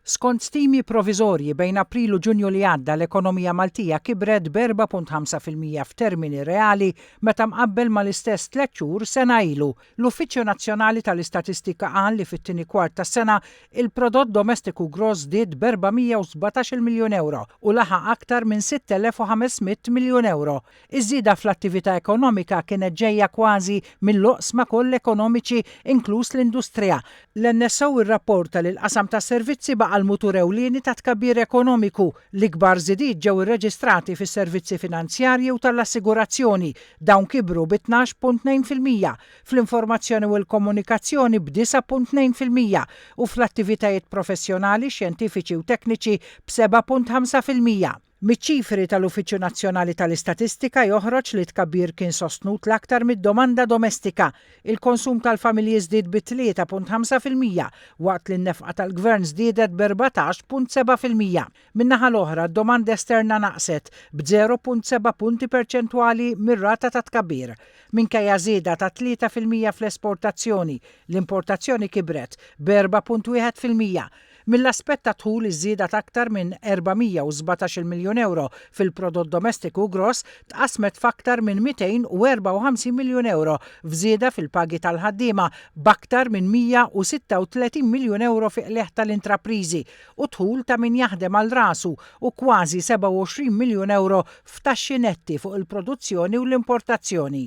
Skont stimi proviżorji bejn April u Ġunju li għadda l-ekonomija Maltija kibret b'4.5% f'termini reali meta mqabbel mal-istess tlett xhur sena ilu. L-Uffiċċju Nazzjonali tal-Istatistika qal li fit-tieni kwart tas-sena il-prodott domestiku gross żdied b'417-il miljun ewro u laħaq aktar minn 6,500 miljun ewro. Iż-żieda fl-attività ekonomika kienet ġejja kważi mill-oqsma kollha ekonomiċi inkluż l-industrija. L-NSO rrapporta li l-qasam tas-servizzi baqa' l-mutur ewlieni tat-tkabbir ekonomiku. L-ikbar żidiet ġew irreġistrati fis-servizzi finanzjarji u tal-assigurazzjoni, dawn kibru bi 12.2%, fl-informazzjoni u l-komunikazzjoni b'9.2% u fl-attivitajiet professjonali, xjentifiċi u tekniċi b'7.5%. Miċ-ċifri tal-Uffiċċju Nazzjonali tal-Istatistika joħroġ li t-tkabbir kien sostnut l-aktar mid-domanda domestika. Il-konsum tal-familji żdied bi 3.5% waqt li n-nefqa tal-gvern żdiedet b'14.7%. Min-naħa l-oħra, d-domanda esterna naqset b'0.7 punti perċentwali mir-rata ta' tkabbir. Minkejja żieda ta' 3% fl-esportazzjoni, l-importazzjoni kibret b'4.1%. Mill-aspett tad-dħul, iż-żieda ta' aktar minn 417-il miljun ewro fil-prodott domestiku gross tqassmet f'aktar minn 254 miljun ewro f'żieda fil-pagi tal-ħaddiema b'aktar minn 136 miljun ewro fi qligħ tal-intrapriżi u dħul ta' min jaħdem għal rasu u kważi 27 miljun ewro f'taxxi netti fuq il-produzzjoni u l-importazzjoni.